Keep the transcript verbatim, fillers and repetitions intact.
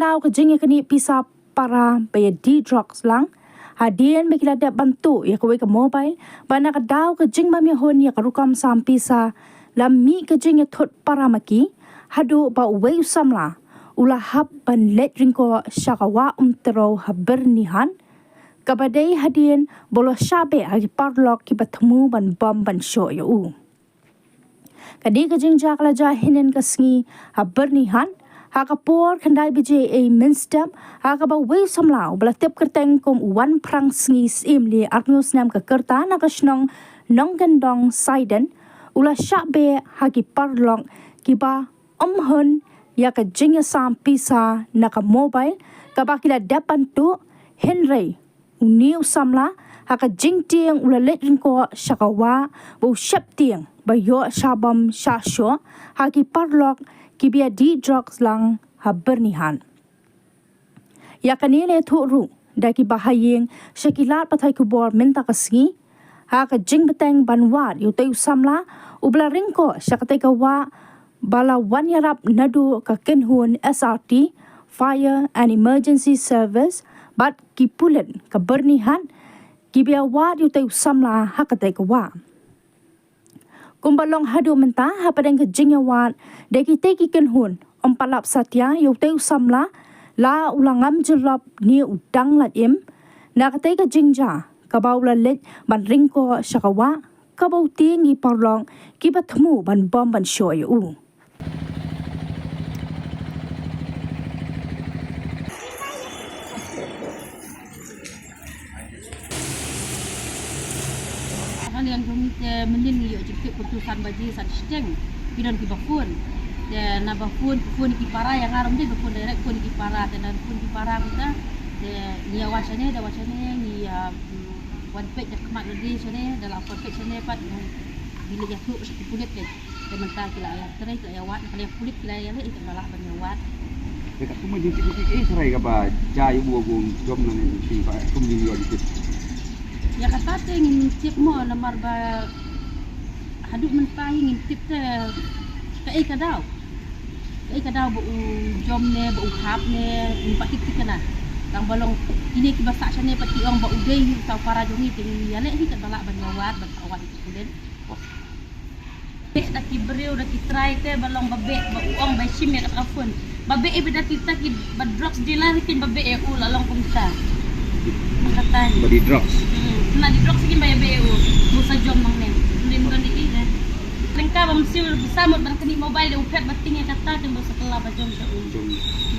Daw ka jingïaknieh pisa para ba ïa die drugs lang, hadien ba ki la dep ban tuh ïa kawei ka mobile, ba na ka daw ka jingbym ïahun ïa ka rukom sam pisa, la mih ka jingïathut para ma ki, haduh ba uwei u samla u la hap ban leit ryngkoh sha ka wah Umtrew ha Byrnihat, kaba dei hadien ba u la shah beh ha ki paralok kiba thmu ban bom ban shoh ïa u. Kane ka jingjia ka la jia hynnin ka sngi ha Byrnihat, ha ka por khyndai baje ei mynstep, ha kaba uwei u samla uba la tip kyrteng kum u Wanphrangsngi Syiemlieh, arphew snem ka rta, na ka shnong Nongkyndong Saiden, u la shah beh ha ki paralok kiba ym hun ïa ka jingïasam pisa na ka mobile kaba ki la dep ban tuh, hynrei une u samla, ha ka jingtieng u la leit ryngkoh sha ka wah, ba u sheptieng ba ïoh shah bom shah shoh ha ki paralok kiba ïa die drugs lang ha Byrnihat. Ïa kane la ïathuh ruh da ki bahaïing sha ki lad pathai khubor mynta ka sngi, ha ka jingbteng ban wad ïa utei u samla uba la ryngkoh sha katei ka wah, ba la wan ïarap naduh ka kynhun S R T, Fire and Emergency Service, bad ki pulit ka Byrnihat, kiba ïa wad ïa utei u samla ha katei ka wah. Kumba long haduh mynta, hapdeng ka jingïawad da kitei ki kynhun, ym pat lap satia ïa utei u samla la u la ngam jyllop ne u dang lait im na katei ka jingjia, kaba u la leit ban ryngkoh sha ka wah kaba u tieng ïa ki paralok kiba thmu ban bom ban shoh ïa u. Ka liang jong ngi te mynnin ngi ïoh jingtip kumtu san baje san shiteng, ki don kiba phone. Te naba phone, phone ki para, ïa nga ruh ym dei ba phone direct, phone ki para, te naba phone ki para kumta. Te ngi ïa wad shane, da wad shane, ngi ïa, mm, wan peit da khmat lade shane, da la wan peit shane pat, ngi leit ïathuh sha ki pulit te. Te mynta ki la ïa trei, ki la ïa wad, ki la ïa pulit, ki la ïa leh, ki la lah ban ïa wad. Te katkum ka jingtip, eh, trai kaba jia ïa u ba u jom na ne, ki ba kum jingïoh jingtip. Ïa kata te ngim tip mo, namar ba haduh mynta hi ngim tip te kaei ka daw. Kaei ka daw ba u jom ne, ba u hap ne, ngim pat tip thikna. Tang ba long kine kiba sah shane pat ki ong ba u dei hi uta u para jong ngi, te ngin ïa leh hi katba lah ban ïa wad, ban ïa wad ïa ki pulit. Beh da ki briew, da ki trai te ba long ba beh, ba u ong ba shim ïa kata ka phone. Ba beh ïa, ba da kita kiba drugs dealer kin ba beh ïa u, la long kumta. Kata hi. Ba die drugs. Hmm. Na die drugs kin ba ïa beh ïa u. Mu sa jom nangne. Lim don di i de. Lyngba ba mynsiem ba samut ban kani mobile de, u phet ba tieng ïa kata, kin ba sa kylla ba jom sha u. Jom.